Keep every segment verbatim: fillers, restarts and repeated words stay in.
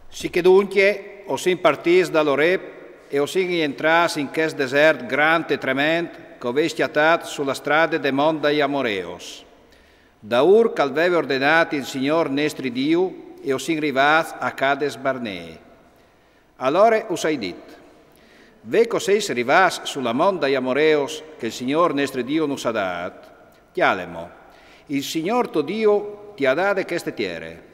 Sichè duncje, o sin partîts dal Oreb e o sin jentrâts in chest desert grant e trement che o vês cjatât su la strade de mont dai Amoreos. Daûr che al veve ordenât il Signôr nestri Diu, e o sin rivâts a Cades Barnee. Alore us ai dit: Ve che o sês rivâts su la mont dai Amoreos che il Signôr nestri Diu nus à dât, cjalemo, il Signôr to Diu ti à dade cheste tiere.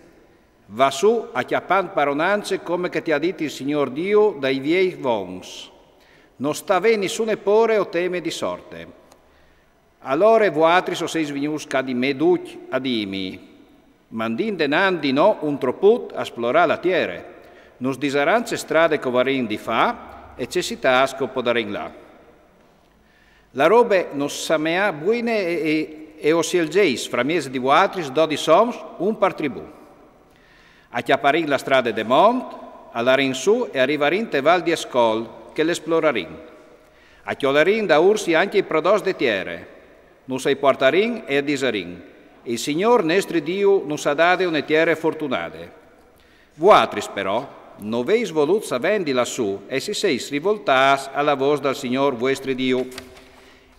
Va sù a cjapânt paronance come che ti à dit il Signôr Diu dai viei vons. No sta vê nissune pôre o teme di sorte. Alore vuatris o sês vignûts ca di me ducj a dîmi: Mandìn denant di nô un troput a splorâ la tiere. Nus disaràn ce strade che o varìn di fâ e ce citâts che o podarìn lâ. La robe nus sameà buine e, e, e o sielzês framieç di vuatris dodis oms, un par tribù. A cjaparìn la strade de mont, a larìn sù e a rivarìn te val di Escol, che le splorarìn. A cjolarìn daûr si ancje i prodots de tiere. Nus ai puartarìn e a disarìn: Il Signôr nestri Diu nus à dade une tiere fortunade. Vuatris però no vês volût savènt di lassù e si sês rivoltâts a la vôs dal Signôr vuestri Diu.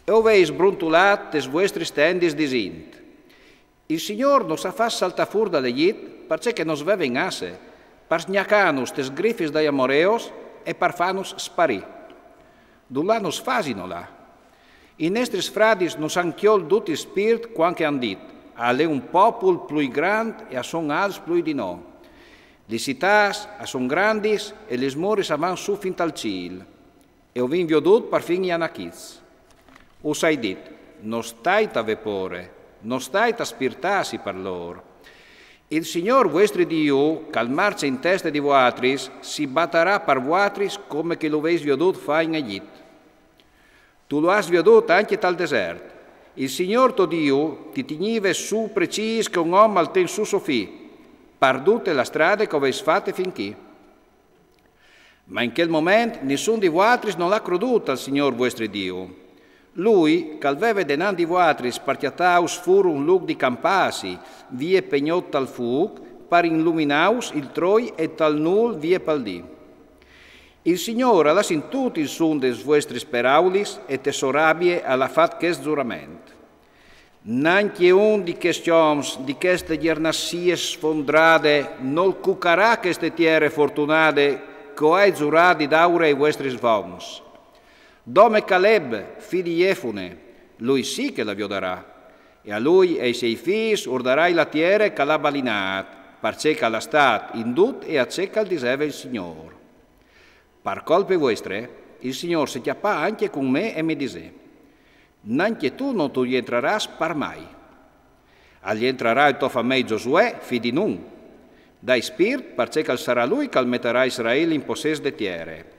E o vês brontulât tes vuestris tendis disint: Il Signôr nus à fat saltâ fûr dal Egjit parcè che nus veve in asse, par sgnacânus tes grifis dai Amoreos e par fânus sparî. Dulà nus fasìno lâ? I nestris fradis nus àn cjolt dut il spirt cuant che a àn dit: Al è un popul plui grant e a son alts plui di nô. Lis citâts a son grandis e lis muris a van sù fin tal cîl. E o vin viodût parfin i Anachics. Us ai dit: No stait a vê pôre, no stait a spirtâsi par lôr. Il Signôr vuestri Diu, che al marce in teste di vuatris, si batarà par vuatris come che lu vês viodût fâ in Egjit. Tu lu âs viodût ancje tal desert. Il Signôr to Diu ti tignive sù precîs che un om al ten sù so fi, par dute la strade che o vês fate fin chi. Ma in chel moment nissun di vuatris nol à crodût al Signôr vuestri Diu. Lui, che al veve denant di vuatris par cjatâus fûr un lûc di campâsi, vie pe gnot tal fûc, par iluminâus il troi e tal nûl vie pal dì. Il Signôr al à sintût il sun des vuestris peraulis e te sô rabie al à fat chest zurament. Nancje un di chescj oms, di cheste gjernazie sfondrade, nol cucarà cheste tiere fortunade che o ai zurât di dâur ai vuestris vons. Dome Caleb, fi di Jefune, lui sì che la viodarà. E a lui e ai siei fîs ur darai la tiere che al à balinât, parcè che al à stât in dut e a ce che al diseve il Signôr. Par colpe vuestre, il Signôr se cjapà ancje cun me e mi disè: Nancje tu no tu jentrarâs par mai. Al jentrarà il to famei Gjosuè, fi di Nun. Dai spirt, parcè che al sarà lui che al metarà Israel in possès de tiere.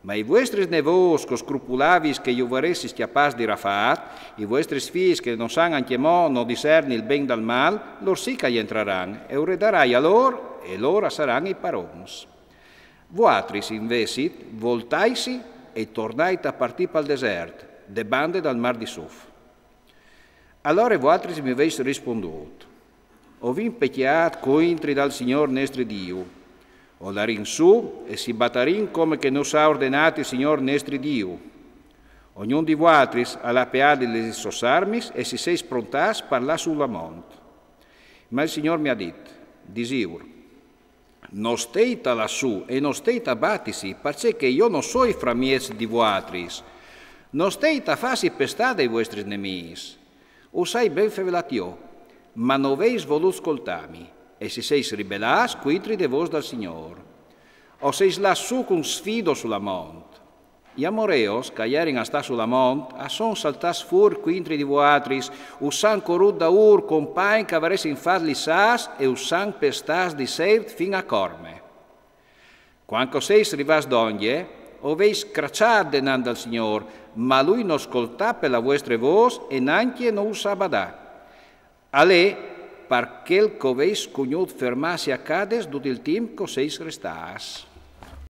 Ma i vuestris nevôts che o scrupulavis che ju varessis cjapâts di rafât, i vuestris fîs che no san ancjemò no discerni il ben dal mâl, lôr sì che a jentraran, e ur darai a lôr, e lôr a saran i parons. Vuatris, invezit, voltaitsi e tornait a partî pal desert, de bande dal mâr di Suf. Alore vuatris mi vês rispundût: O vin pecjât cuintri dal Signôr nestri Diu. O larìn sù e si batarìn come che nus à ordenât il Signôr nestri Diu. Ognun di vuatris al à peade lis sôs armis e si sês prontâts par lâ su la mont. Ma il Signôr mi à dit: Disiur: No steit a lâ sù e no steit a batisi, parcè che jo no soi framieç di vuatris. No steit a fâsi pestâ dai vuestris nemîs. Us ai ben fevelât jo, ma no vês volût scoltâmi, e si sês ribelâts cuintri de vôs dal Signôr. O sês lâts sù cun sfido su la mont. I Amoreos, che a jerin a stâ su la mont, a son saltâts fûr cuintri di vuatris, us àn corût daûr compagn che a varessin fat lis âfs e us àn pestâts di seirt fin a corme. Cuant che o sês rivâts dongje, o vês craçât denant dal Signôr, ma lui no scoltà pe la vuestre vôs e nancje no us à badât. Al è par chel che o vês scugnût fermâsi a Cades dut il timp che o sês restâts.